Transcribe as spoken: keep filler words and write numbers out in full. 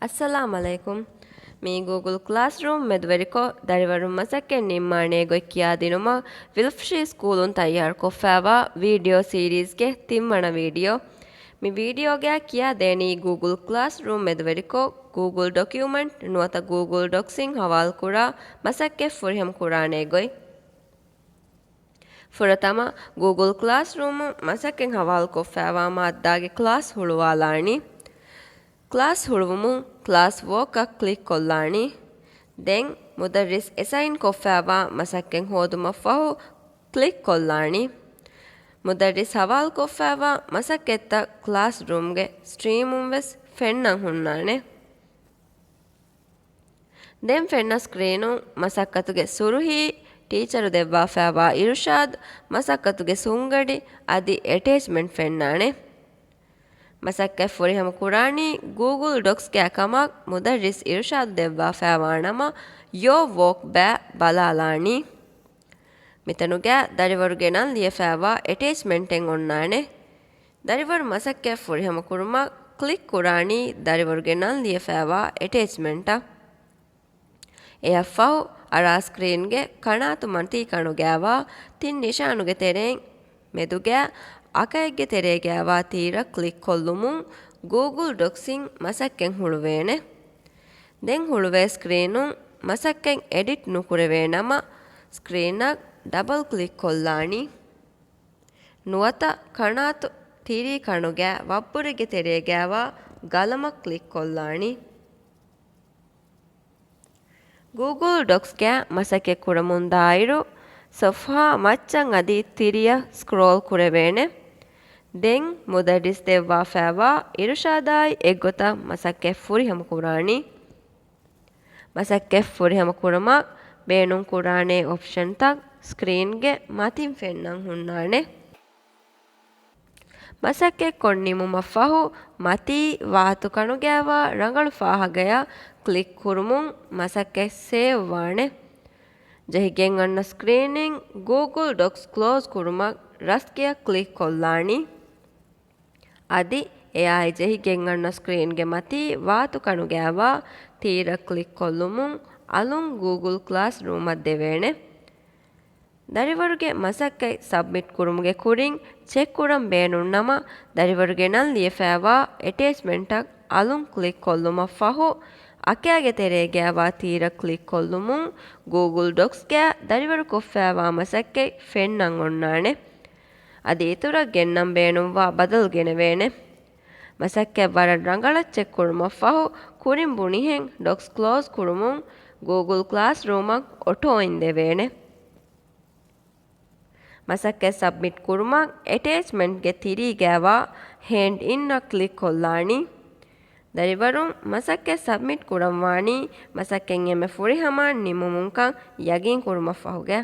އައްސަލާމް ޢަލައިކުމް. މި ގޫގުލް ކްލާސްރޫމް މެދުވެރިކޮށް، ދަރިވަރުން މަސައްކަތް ނިންމާނޭ ގޮތް ކިޔާދިނުމަށް ވިލްފްޝީ ސްކޫލުން ތައްޔާރުކޮށްފައިވާ ވީޑިއޯ ސީރީޒްގެ ތިންވަނަ ވީޑިއޯ. މި ވީޑިއޯގައި ކިޔާދޭނީ ގޫގުލް ކްލާސްރޫމް މެދުވެރިކޮށް، ގޫގުލް ޑޮކިއުމަންޓް ނުވަތަ ގޫގުލް ޑޮކްސްއިން ހަވާލުކުރާ މަސައްކަތް ފުރިހަމަ ކުރާނޭ ގޮތް. ފުރަތަމަ، ގޫގުލް ކްލާސްރޫމުން މަސައްކަތް ހަވާލުކޮށްފައިވާ މާއްދާގެ ކްލާސް ހުޅުވާލާނީ. ކްލާސް ހުޅުވުމުން ކްލާސް ވޯކަށް ކްލިކް ކޮށްލާނީ. ދެން މުދައްރިސް އެސައިން ކޮށްފައިވާ މަސައްކަތް ހޯދުމަށްފަހު ކްލިކް ކޮށްލާނީ. މުދައްރިސް ހަވާލުކޮށްފައިވާ މަސައްކަތްތައް ކްލާސްރޫމްގެ ސްޓްރީމުން ވެސް ފެންނަން ހުންނާނެ. ދެން ފެންނަ ސްކްރީނުން މަސައްކަތުގެ ސުރުހީ، ޓީޗަރު ދެއްވާފައިވާ އިރުޝާދު، މަސައްކަތުގެ ސުންގަޑި އަދި އެޓޭޗްމަންޓް ފެންނާނެ. މަސައްކަތް ފުރިހަމަ ކުރާނީ ގޫގުލް ޑޮކްސްގައި ކަމަށް މުދައްރިސް އިރުޝާދު ދެއްވާފައިވާނަމަ، ޔޯ ވޯކް ބައި ބަލާލާނީ. މިތަނުގައި ދަރިވަރުގެ ނަން ލިޔެފައިވާ އެޓޭޗްމަންޓެއް އޮންނާނެ. ދަރިވަރު މަސައްކަތް ފުރިހަމަ ކުރުމަށް ކްލިކް ކުރާނީ ދަރިވަރުގެ ނަން ލިޔެފައިވާ އެޓޭޗްމަންޓަށް. އެއަށްފަހު އަރާ ސްކްރީންގެ ކަނާތު މަތީ ކަނުގައިވާ ތިން ނިޝާނުގެ ތެރެއިން މެދުގައި އަކައެއްގެ ތެރޭގައިވާ ތީރަށް ކްލިކް ކޮށްލުމުން ގޫގުލް ޑޮކްސްއިން މަސައްކަތް ހުޅުވޭނެ. ދެން ހުޅުވޭ ސްކްރީނުން މަސައްކަތް އެޑިޓް ނުކުރެވޭ ނަމަ، ސްކްރީނަށް ޑަބަލް ކްލިކް ކޮށްލާނީ. ނުވަތަ ކަނާތު ތިރީ ކަނުގައި ވަށްބުރެއްގެ ތެރޭގައިވާ ގަލަމަށް ކްލިކް ކޮށްލާނީ. ގޫގުލް ޑޮކްސްގައި މަސައްކަތް ކުރަމުން ދާއިރު، ސޮފްހާ މައްޗަށް އަދި ތިރިއަށް ސްކްރޯލް ކުރެވޭނެ. ދެން މުދައްރިސް ދެއްވާފައިވާ އިރުޝާދާއި އެއްގޮތަށް މަސައްކަތް ފުރިހަމަ ކުރާނީ. މަސައްކަތް ފުރިހަމަ ކުރުމަށް ބޭނުން ކުރާނޭ އޮޕްޝަންތައް ސްކްރީންގެ މަތިން ފެންނަން ހުންނާނެ. މަސައްކަތް ކޮށް ނިމުމަށް ފަހު، މަތީ ވާތު ކަނުގައިވާ ރަނގަޅު ފާހަގަޔަށް ކްލިކް ކުރުމުން މަސައްކަތް ސޭވް ވާނެ. ޖެހިގެން އަންނަ ސްކްރީނިން ގޫގުލް ޑޮކްސް ކްލޯޒް ކުރުމަށް ރަސްކިޔަށް ކްލިކް ކޮށްލާނީ. އަދި އެއާއި ޖެހިގެން އަންނަ ސްކްރީންގެ މަތީ ވާތު ކަނުގައިވާ ތީރަށް ކްލިކް ކޮށްލުމުން އަލުން ގޫގުލް ކްލާސްރޫމަށް ދެވޭނެ. ދަރިވަރުގެ މަސައްކަތް ސަބްމިޓް ކުރުމުގެ ކުރިން ޗެކް ކުރަން ބޭނުން ނަމަ، ދަރިވަރުގެ ނަން ލިޔެފައިވާ އެޓޭޗްމަންޓަށް އަލުން ކްލިކް ކޮށްލުމަށް ފަހު، އަކައިގެ ތެރޭގައިވާ ތީރަށް ކްލިކް ކޮށްލުމުން ގޫގުލް ޑޮކްސްގައި ދަރިވަރު ކޮށްފައިވާ މަސައްކަތް ފެންނަން އޮންނާނެ. އަދި އިތުރަށް ގެންނަން ބޭނުންވާ ބަދަލު ގެނެވޭނެ. މަސައްކަތް ވަރަށް ރަނގަޅަށް ޗެކް ކުރުމަށްފަހު، ކުރިން ބުނިހެން ޑޮކްސް ކްލޯޒް ކުރުމުން ގޫގުލް ކްލާސްރޫމަށް އޮޓޯއިން ދެވޭނެ. މަސައްކަތް ސަބްމިޓް ކުރުމަށް އެޓޭޗްމަންޓްގެ ތިރީގައިވާ ހޭންޑް އިންއަށް ކްލިކް ކޮށްލާނީ. ދަރިވަރުން މަސައްކަތް ސަބްމިޓް ކުރަންވާނީ މަސައްކަތް އެންމެ ފުރިހަމައަށް ނިމުމުންކަން ޔަގީން ކުރުމަށްފަހުގަ.